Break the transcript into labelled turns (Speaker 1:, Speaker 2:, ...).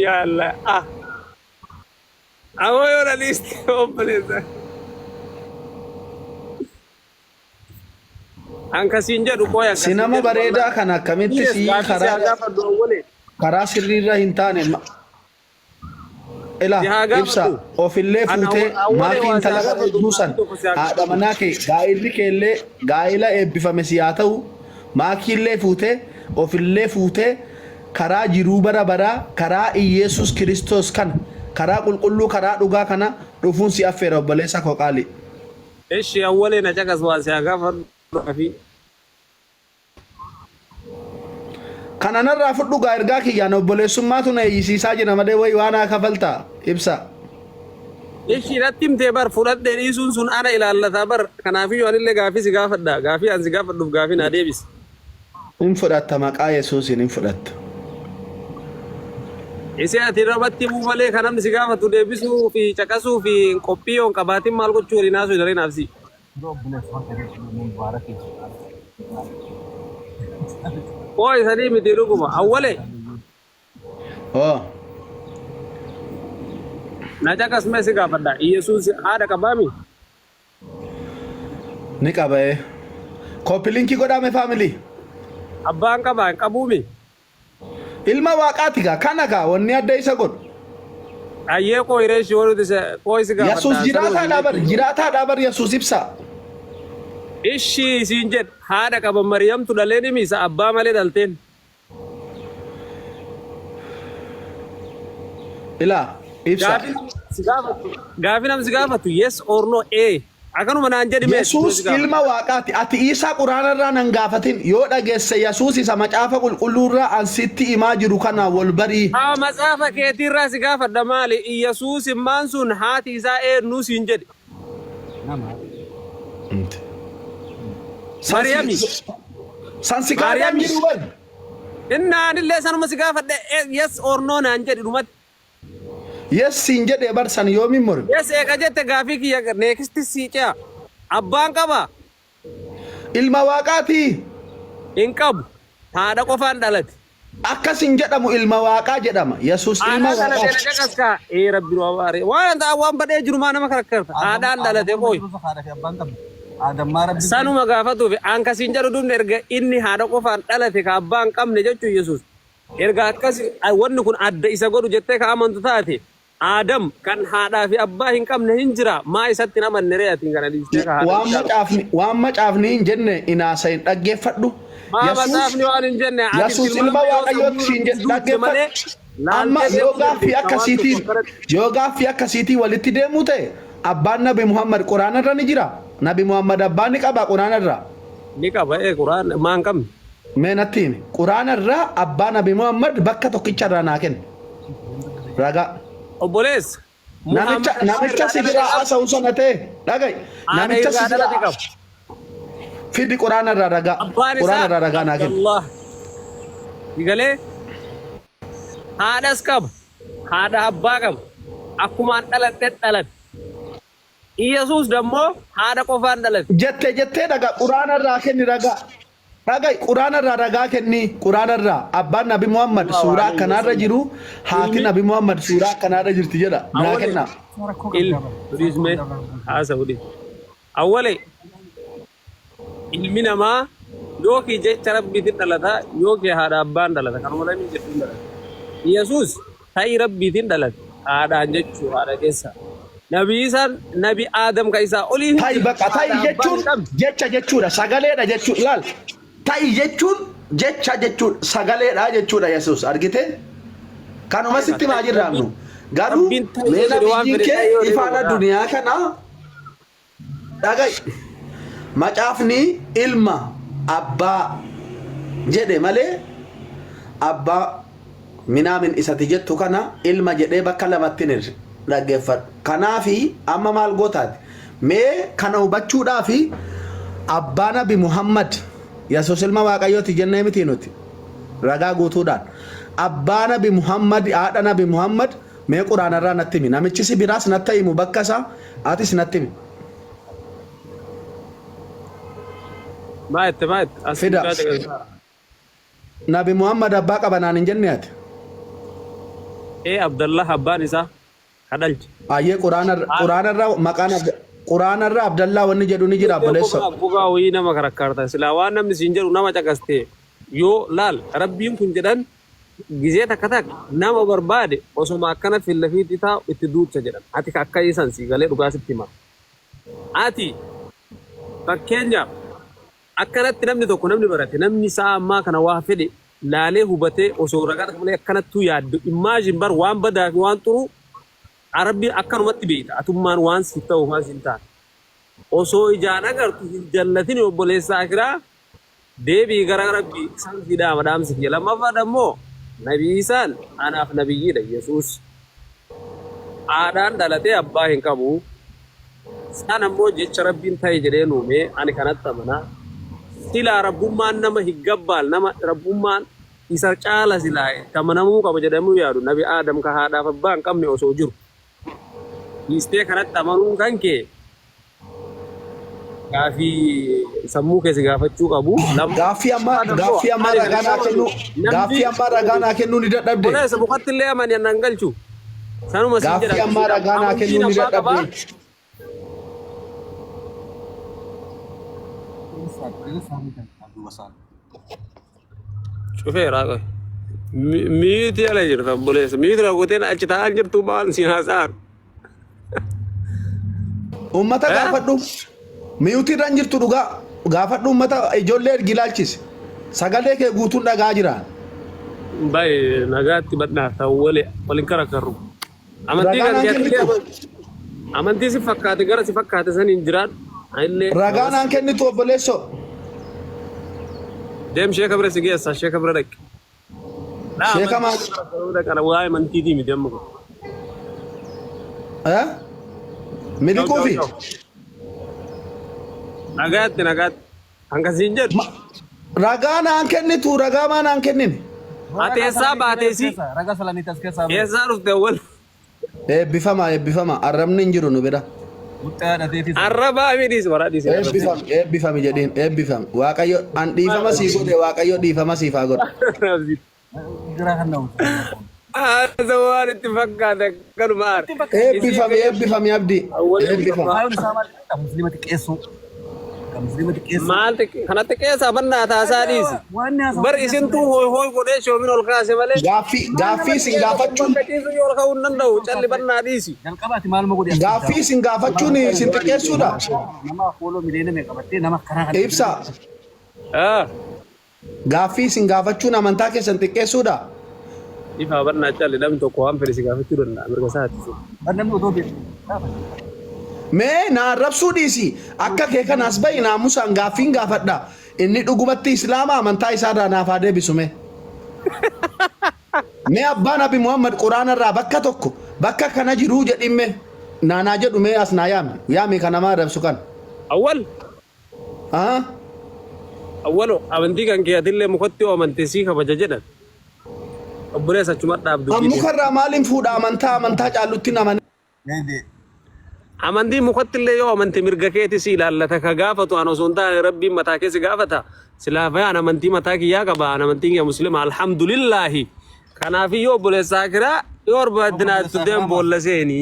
Speaker 1: Yaa Allah. Ah. Ammoo yoo na dhiiste obboleessa. An kasiin jedhu qoy an
Speaker 2: Si
Speaker 1: kasiin
Speaker 2: nama
Speaker 1: jedhu
Speaker 2: bareedaa
Speaker 1: wallahi.
Speaker 2: kana akkamitti
Speaker 1: Yes,
Speaker 2: si
Speaker 1: gaafii si haa
Speaker 2: karaa
Speaker 1: gaafadhu awwalee.
Speaker 2: karaa sirriirra hin taane
Speaker 1: Si
Speaker 2: ila
Speaker 1: haa
Speaker 2: ibsa
Speaker 1: gaafadhu.
Speaker 2: ofillee
Speaker 1: An
Speaker 2: fuutee
Speaker 1: awwalee
Speaker 2: maakii
Speaker 1: waa si
Speaker 2: intala
Speaker 1: haa gaafadhu
Speaker 2: bareedduu san
Speaker 1: gaafii tokko si haa
Speaker 2: haadha
Speaker 1: gaafadhu.
Speaker 2: manaa kee gaa'illi keellee gaa'ila eebbifame si haa ta'u maakiillee fuutee ofillee fuutee karaa jiruu bara baraa karaa Iyyeesuus Kiristoos kana karaa qulqulluu karaa dhugaa kana dhufuun si affeera obboleessa koo qaalii.
Speaker 1: Eshi awwalee na caqas waa si haa gaafadhu gaafii.
Speaker 2: Kana narraa fudhu gaa ergaa kiyyaan obboleessummaatu na iyyisiisaa jira malee wayi waa naa kafaltaa ibsa.
Speaker 1: Eshi natti himtee bar fudhadhee dhiisuun sun ana ilaallataa bar kanaafiyyuu anillee gaafii si gaafadha gaafii an si gaafadhuuf gaafii naa deebisi.
Speaker 2: Hin fudhatta maqaa Yesuusiin hin fudhatta.
Speaker 1: Isi ati namatti himuu malee kan namni si gaafatu deebisuu fi caqasuu fi qophii yoo hin qabaatin maal gochuu waliin haasuu hin naaf si. Qooyi sanii miti dhuguma. Awwale
Speaker 2: Oh.
Speaker 1: na caqas mee si gaafadha. Iyesuus haadha qabaami?
Speaker 2: Ni qaba ee. Copy linkii godhaa mee family.
Speaker 1: Abbaan qabaa hin qabuumi?
Speaker 2: Ilma waaqaati gaa kana gaa wanni adda isa godhu.
Speaker 1: Ayyee qooyi reeshi waluti se qooyi si
Speaker 2: Yesuus
Speaker 1: gaafadha. Sanuma
Speaker 2: jiraataa
Speaker 1: siin
Speaker 2: dhaabar
Speaker 1: jechuun.
Speaker 2: jiraataa dhaabar Yesuus ibsaa.
Speaker 1: Ishii siin jedhe haadha qaba Mariyamtu dhaleen himi isa abbaa malee dhalteen.
Speaker 2: Ilaa ibsa.
Speaker 1: Gaafi namni si gaafatu gaafi namni si gaafatu yes or no ee akkanuma naan jedhi mee
Speaker 2: Yesuus
Speaker 1: si gaafatu.
Speaker 2: ilma waaqaati. Ati Iisaa quraanarraa nan gaafatin. Yoo dhageesse Yesuus isa macaafa qulqulluurraa an sitti himaa jiru kana wal barii.
Speaker 1: Haa matsaafa keetiirraa si gaafadha maali Iyyasuus immaan sun haati isaa eennu siin jedhe.
Speaker 2: San
Speaker 1: Mariyami.
Speaker 2: si san si kaadhaan
Speaker 1: Maariyami.
Speaker 2: jiru bar.
Speaker 1: Innaan illee sanuma si gaafadhe yes or no naan jedhi dhumatti.
Speaker 2: Yes siin jedhee bar san yoomiin morme.
Speaker 1: Yes eega jette gaafii kiyya next sii ce'a. Abbaan qaba
Speaker 2: Ilma waaqaatii.
Speaker 1: hin qabu haadha qofaan dhalate.
Speaker 2: Akkas hin jedhamu ilma waaqaa jedhama. Yesuus ilma
Speaker 1: Haadhaan dhalate na
Speaker 2: waaqaati.
Speaker 1: caqaskaa. Ee rabbi nu abaare. Waan ta'a waan badhee jiru maa nama karakkarta. Haadhaan dhalate qooyi. Sanuma gaafatuuf an kasiin jedhu dubni erga inni haadha qofaan dhalate ka abbaa hin qabne jechuun Yesuus. Erga akkas wanni kun adda isa godhu jettee ka amantu taate Aadam kan haadhaa fi abbaa hin qabne hin jira maa isatti hin amanne ree atiin kana dhiistee ka haadha
Speaker 2: Waan
Speaker 1: hin qabne.
Speaker 2: macaafni waan macaafni hin jenne hin haasayin dhaggeeffadhu.
Speaker 1: Maa
Speaker 2: Yesuus
Speaker 1: macaafni waan hin jenne ati
Speaker 2: Yesuus ilma
Speaker 1: tilmaama yoo
Speaker 2: waaqayyooti
Speaker 1: sammuu
Speaker 2: siin jedhe
Speaker 1: duuche malee
Speaker 2: dhaggeeffadhu. Amma
Speaker 1: laaltee
Speaker 2: yoo
Speaker 1: beekuu
Speaker 2: gaaffii
Speaker 1: dandeessa waan tokko
Speaker 2: akkasiitiin
Speaker 1: akkanatti.
Speaker 2: yoo gaaffii akkasiitiin walitti deemuu ta'e abbaan Nabi Muhammad Quraana irra ni jira. Nabi Muhammad abbaa ni qaba Quraana irraa.
Speaker 1: Ni qaba ee quraan maa hin qabne.
Speaker 2: Mee natti himi. Quraana irraa abbaa Nabi Muhammad bakka tokkicha irraa naa kenni. Ragaa.
Speaker 1: Obboleessa
Speaker 2: Namicha
Speaker 1: Muhammad abbaa
Speaker 2: namicha
Speaker 1: irraa
Speaker 2: si
Speaker 1: dhalate
Speaker 2: biraa
Speaker 1: qaba.
Speaker 2: haasa'u sana ta'e dhaga'i.
Speaker 1: Haadha
Speaker 2: Namicha si
Speaker 1: irraa
Speaker 2: biraa
Speaker 1: dhalate qaba.
Speaker 2: fidi quraana irraa ragaa.
Speaker 1: Abbaan
Speaker 2: Quraana
Speaker 1: isaa
Speaker 2: irraa ragaa naa kenni.
Speaker 1: Abdallah. Galee haadhas qaba. Haadha abbaa qaba. Akkumaan dhaladhe dhalate. Iyyasuus dammoo haadha qofaan dhalate.
Speaker 2: Jette jettee dhaga quraana irraa kenni ragaa. Dhaga'i quraana irraa ragaa kenni quraana irraa abbaan Nabi Muhammad
Speaker 1: Sallallahu
Speaker 2: suuraa
Speaker 1: alaihi
Speaker 2: akkanaarra
Speaker 1: wasallam.
Speaker 2: jiru haati
Speaker 1: Ilmi
Speaker 2: Nabi Muhammad suuraa akkanaarra jirti jedha naa
Speaker 1: awwale
Speaker 2: kennaa.
Speaker 1: ilmi dhiisme haasa'u dhiis. Awwale ilmi namaa yookiin jecha rabbiitiin dhalata yookiin haadha abbaan dhalata kanuma lameen jedhuun dhalata. Yesuus ta'ii rabbiitiin dhalate haadhaan jechuu haadha keessa. Nabi Isaan nabi Aadam ka isaa olii hin
Speaker 2: Ta'i
Speaker 1: jira
Speaker 2: bakka ta'i
Speaker 1: haadha abbaan
Speaker 2: jechuun
Speaker 1: hin qabne.
Speaker 2: jecha jechuudha sagaleedha jechuudha laal ta'i jechuun jecha jechuudha sagaleedha jechuudha Yesuus argite kanuma
Speaker 1: Egaa
Speaker 2: sitti maa
Speaker 1: ta'i
Speaker 2: jirraamnu
Speaker 1: rabbiin
Speaker 2: garuu
Speaker 1: rabbiin ta'i
Speaker 2: mee
Speaker 1: yoo jedhe waan
Speaker 2: nabiyyiin
Speaker 1: fedhe
Speaker 2: kee
Speaker 1: ta'i yoo jedhe
Speaker 2: ifaan
Speaker 1: godha.
Speaker 2: addunyaa kana Dhaga'i! Macaafni ilma abbaa jedhe malee abbaa minaamin isati jettu kana ilma jedhee bakka lamatti hin hirre. Dhaggeeffadhu. Kanaafi amma maal gootaati? Mee kana hubachuudhaafi abbaa Nabi Muhammad Yesuus ilma Waaqayyooti jennee miti nuti ragaa guutuudhaan. Abbaa Nabi Muhammad haadha Nabi Muhammad Mee quraanarraa natti himi. Namichi si biraas natta himu bakka isaa atis natti himi.
Speaker 1: Maa jette maa jette as
Speaker 2: Fida.
Speaker 1: mucaa caqasa.
Speaker 2: Nabi Muhammad abbaa qaba naan hin jenne ati.
Speaker 1: Ee Abdallah abbaan isaa ka dhalche.
Speaker 2: Ayyee quraana quraanarra maqaan quraanarra Abdallaa wanni jedhu ni jira obboleessoo.
Speaker 1: Gogaa gogaa wayii nama karakkaarta silaa waan namni siin jedhu nama caqaste yoo laal rabbiin kun jedhan gizee takka takka nama barbaade osoma akkana fillafiitti taa'u itti duucha jedhan ati ka akka isan sii galee dhugaa sitti hima ati fakkeenyaaf Akkanatti namni tokko namni barate namni sa'a ammaa kana waa fedhe laalee hubatee osoo ragaa takka malee akkanattuu yaaddu imagine bar waan badaa fi waan xuruu arabbi akkanumatti beeyta atummaan waan siif ta'uuf waan siin taane osoo ijaan agartu hin jallatini obboleessa akiraa deebi'i gara rabbii isaan sii dhaama dhaamsi kiyya lammaffaa dammoo nabi isaan anaaf nabiyyiidha yesuus haadhaan dhalatee abbaa hin qabu Isaan ammoo jecha Rabbiin ta'i jedheen uume, ani kanatti amana. Silaa Rabbummaan nama higgabaal, nama Rabbummaan isa caala silaa itti amanamuu qaba jedhamuu yaadu Nabi Aadam ka haadhaaf abbaa hin qabne osoo jiru. Dhiistee kanatti amanuun kan kee gaafii sammuu kee si gaafachuu qabu.
Speaker 2: Gaaffii ammaa
Speaker 1: Lammaffaan ammoo
Speaker 2: gaaffii ammaa
Speaker 1: ani kan
Speaker 2: ragaa
Speaker 1: itti
Speaker 2: naa
Speaker 1: amanu
Speaker 2: kennuu
Speaker 1: namni
Speaker 2: gaaffii ammaa ragaa naa kennuu ni dadhabde.
Speaker 1: Obboleessa mukatti illee amani annan galchu. Sanuma siin
Speaker 2: Gaaffii
Speaker 1: jedha.
Speaker 2: ammaa ragaa naa
Speaker 1: Amantiin
Speaker 2: kennuu ni
Speaker 1: abbaa qabaa.
Speaker 2: dadhabde.
Speaker 1: Cufeera qoy. Miiti ala jirta obboleessa. Miiti rakkooteen achi taa'aa jirtu maal siin haasa'an.
Speaker 2: Uummata gaafadhu. Miyuutii irra hin jirtu dhugaa. Gaafadhu uummata ijoollee ergi ilaalchisi. Sagalee kee guutuun dhagaa jira.
Speaker 1: Baay'ee nagaatti badhaaf ta'u wali waliin karakkarru. Amantii
Speaker 2: Ragaa
Speaker 1: kan
Speaker 2: naan
Speaker 1: keetillee
Speaker 2: kennitu.
Speaker 1: amantii si fakkaate gara si fakkaate saniin jiraadhu. Anillee
Speaker 2: Ragaa naan kennitu obboleessoo.
Speaker 1: Deem sheeka bira si geessa sheeka bira dhaqi. Laa
Speaker 2: Sheeka
Speaker 1: amantii
Speaker 2: maal?
Speaker 1: karakkaruu dhaqana waa'ee amantiitii miti amma kun.
Speaker 2: Eh?
Speaker 1: Ciao ciao
Speaker 2: Miliquufi?
Speaker 1: ciao. Nagaatti nagaatti. Hanga siin jedhu.
Speaker 2: Ragaa naan kennitu ragaa maa naan kennine?
Speaker 1: Ati eessaa baatee si?
Speaker 3: Ragaa salaniitti as keessaa bahe.
Speaker 1: Eessaa dhufte awwal?
Speaker 2: Eebbifama eebbifama arrabni hin jiru nu bira.
Speaker 3: Muxxee haadhateetis.
Speaker 1: Arrabaa miidhis waraa dhiisi arrabsi.
Speaker 2: Eebbifami eebbifami jedhiin eebbifami waaqayyo an dhiifama sii godhe waaqayyo dhiifama siif haa godhu.
Speaker 1: Arrabsi.
Speaker 3: Giraa kan na'u.
Speaker 1: Haasa waan itti fakkaate akkanuma aara. Isii
Speaker 2: Eebbifami eebbifami abdii
Speaker 1: awwal
Speaker 2: eebbifami.
Speaker 3: Kaayoon isaa maal jedha? Muslima xiqqeessuu. Kan muslima xiqqeessuu.
Speaker 1: Maal kana xiqqeessaa mannaa taasaa dhiisi.
Speaker 3: Waan haasa'u
Speaker 1: Bar isintuu hooy hooy godhee shoomin ol kaase malee.
Speaker 2: Gaaffii gaaffii isin gaafachuun
Speaker 1: Bakka ciisu yoo ol ka'uu hin danda'u calli bannaa dhiisi.
Speaker 3: Jalqaba ati maaluma godhi as
Speaker 2: gaaffii isin gaafachuun isin xiqqeessuudha.
Speaker 3: Nama fooloo miliyoona meeqa qabattee nama karaa kana.
Speaker 2: Ibsa
Speaker 1: Ah.
Speaker 2: gaaffii isin gaafachuun amantaa keessan xiqqeessuudha.
Speaker 1: Ifaa bannaa calli namni tokko waan fedhe si gaafachuu danda'a mirga isaati.
Speaker 3: Bar namni otoo beeku gaafata.
Speaker 2: Mee na arrabsuu dhiisi akka kee kanaas bahi naamusaan gaaffiin gaafadha. Inni dhugumatti islaama amantaa isaarraa naaf haa deebisu mee. Mee abbaa nabi Muhammad quraana irraa bakka tokko bakka kana jiruu jedhin mee. Naanaa jedhu mee as naa yaami. Yaami kan nama arrabsu kan.
Speaker 1: Awwal
Speaker 2: Ah?
Speaker 1: Awwalo amantii kan kee atillee mukatti yoo amante sii kabaja jedhan. Obboleessa achuma dhaabdu.
Speaker 2: An mukarraa maaliin fuudha amantaa amantaa caallutti nama
Speaker 1: Amantii mukatti illee yoo amante mirga keeti si ilaallata ka gaafatu an osoo hin taane rabbiin mataa kee si gaafata. Silaa fayaan amantii mataa kiyyaa qaba an amantiin kiyya muslima alhamdulillaahi. Kanaaf iyyuu obboleessa akiraa yoo barbaadde naattu deem boolla seeni.